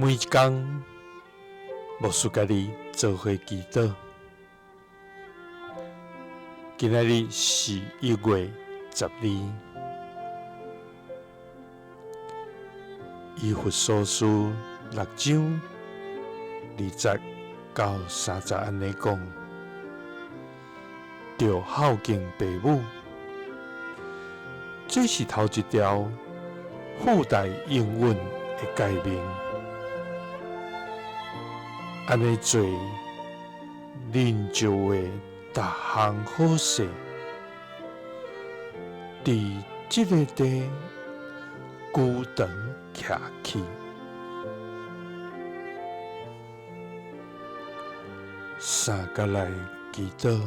每一工，牧師佮你做伙祈禱。今仔日是1月12，以弗所書六章2節到3節按呢講，著孝敬父母，這是頭一條附帶應允的誡命。按呢做，恁就會逐項好勢，佇這个地久長徛起。三佮來祈禱，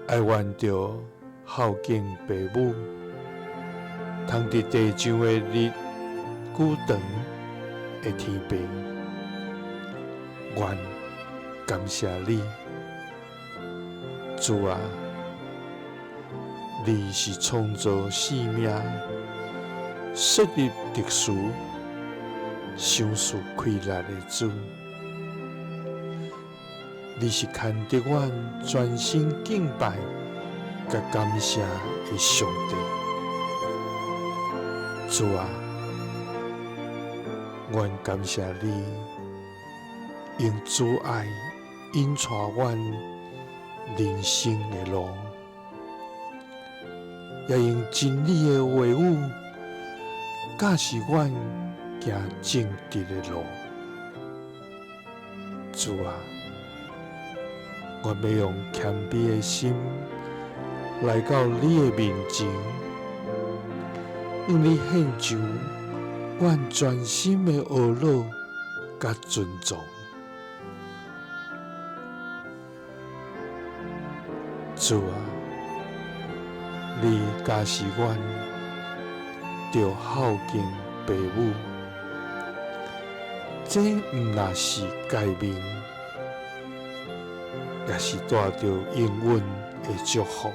哀願著孝敬父母，通佇地上的日久長的天父，阮感謝你，主啊，你是創造生命、設立特殊、賞賜快樂的主，你是牽得阮全心敬拜佮感謝的上帝，主啊，阮感謝你，用慈愛引帶阮人生的路，也用真理的話語教示阮行正直的路。主啊，阮欲用謙卑的心來到你的面前，向你獻上阮全心的懊惱佮尊重。主啊，你教示阮著孝敬父母，這毋但是誡命，也是帶著應允的祝福。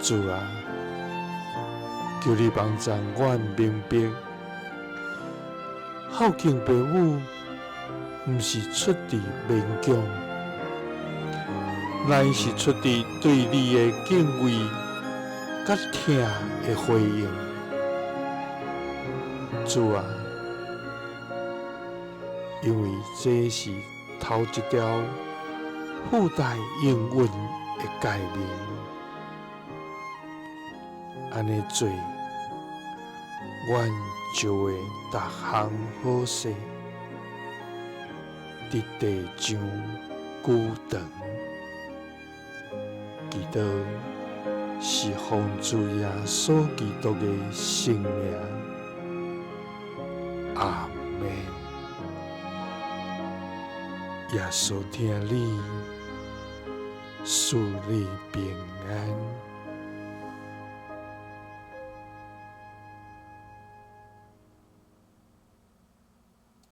主啊，求你幫助阮明白，孝敬父母毋是出自勉強，乃是出自對你的敬畏佮疼的回應。主啊，因為這是頭一條附帶應允的誡命，按呢做，阮就會逐項好勢，佇地上久長。祈禱是奉主耶穌基督的聖名，阿們。耶穌疼你，賜你平安。